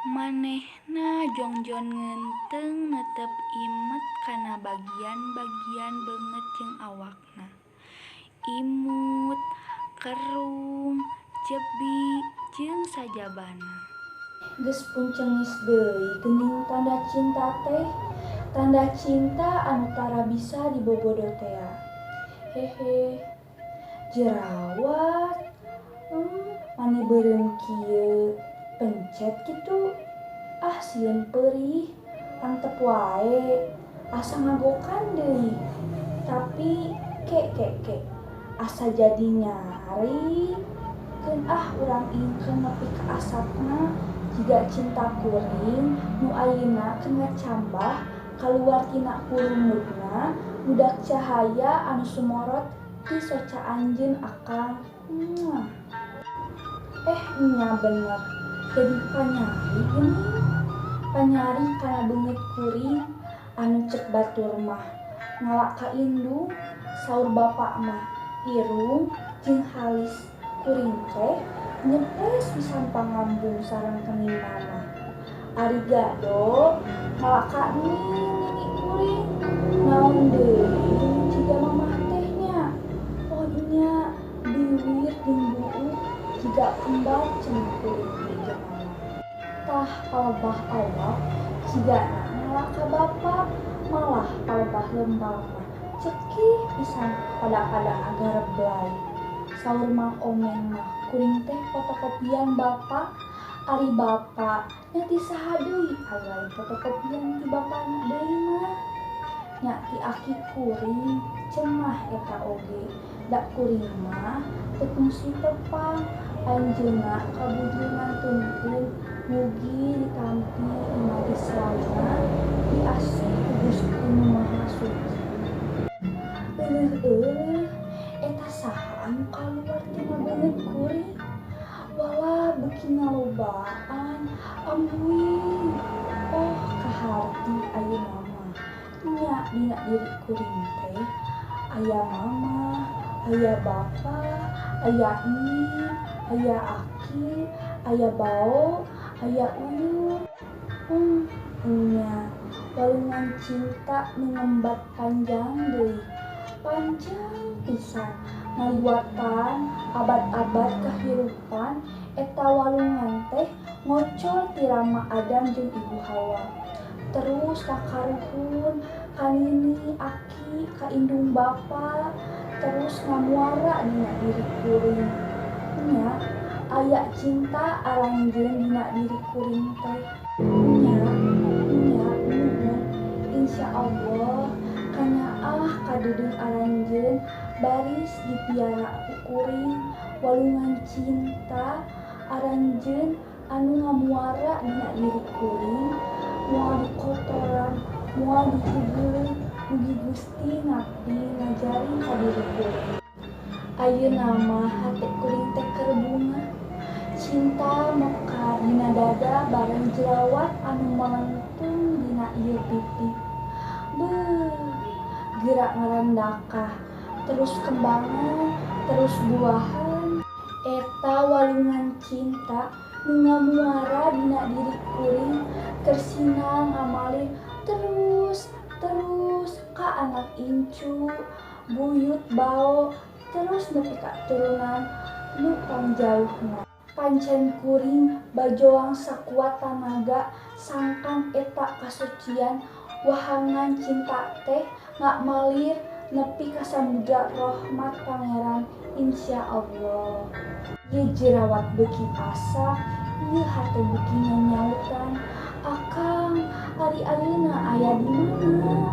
Manehna jongjon ngeunteung neuteup imet kana bagian-bagian beungeut jeung awakna. Imut, kerung, cebi, jeung sajabana. Geus puncengis deui geuning tanda cinta teh, tanda cinta anu tara bisa dibobodo tea. Hehe. Jerawat, mani beureum kieu pencet kitu. Ah, sieun peurih, antep wae, asa ngagokan deui. Tapi ke ke ke, asa jadi nyari. Keun ah urang ingkeun nepi ka asapna jiga cinta kuring nu ayeuna keur ngacambah kaluar tina kulumutna budak cahaya anu sumorot ti soca anjeun akang. Muah. Eh, nya bener, jadi panyari geuning. Panyari kana beungeut kuring anu cek batur mah ngala ka indung, saur bapa mah irung jeung halis kuring teh nyepes pisan pangambung sareng kening mama. Ari gado ngala ka nini kuring, naon deui jiga mamah teh nya. Oh nya biwir jeung buuk jiga kembar cenah kuring teh jeung mama. Tah palebah awak jigana ngala ka bapa, malah palebah lembang mah cekih pisan pada-pada agar belai. Saur Mang Omeng mah kuring teh fotokopian bapa, ari bapa nya ti saha deui ari lain fotokopian ti bapana deui mah. Nya ti aki kuring cenah eta oge, da kuring mah teu kungsi tepang anjeunna kabujur ngantunkeun mugi ditampi iman Islamna diasih ku Gusti Nu Maha Suci. Euleuh-euleuh eta saha anu kaluar tina beungeut kuring? Walah beuki ngalobaan ambuing. Oh, kaharti ayeuna mah. Nya dina diri kuring teh aya mama, aya bapa, aya nyi, aya aki, aya bao, aya uyut. Nya walungan cinta nu ngembat panjang deui. Panjang pisan ngaliwatan abad-abad kahirupan eta walungan teh ngocor ti Rama Adam jeung Ibu Hawa. Terus ka karuhun, ka nini, aki, ka indung bapa, terus ngamuara dina diri kuring. Nya aya cinta aranjeun dina diri kuring teh. Nya, nya nuhun insyaallah kanyaah kadeudeuh aranjeun baris dipiara ku kuring walungan cinta aranjeun anu ngamuara dina diri kuring moal dikotoran, moal dihubung, mugi Gusti ngabdi ngajari ka diri kuring. Ayeuna mah hate kuring teh keur bunga, cinta mekar dina dada bareng jerawat anu melentung dina ieu pipi. Beuh, gerak ngarandakah, terus kembangan, terus buahan. Eta walungan cinta nu ngamuara dina diri kuring keur sinang ngamalir terus terus ka anak incu, buyut bao, terus nepi ka turunan nu pangjauhna. Pancen kuring bajoang sakuat tanaga sangkan eta kasucian wahangan cinta teh ngamalir nepi ka samudra rahmat Pangeran insyaallah. Ieu jerawat beuki asak, ieu hate beuki nyanyautan. Akang, ari ayeuna aya di mana?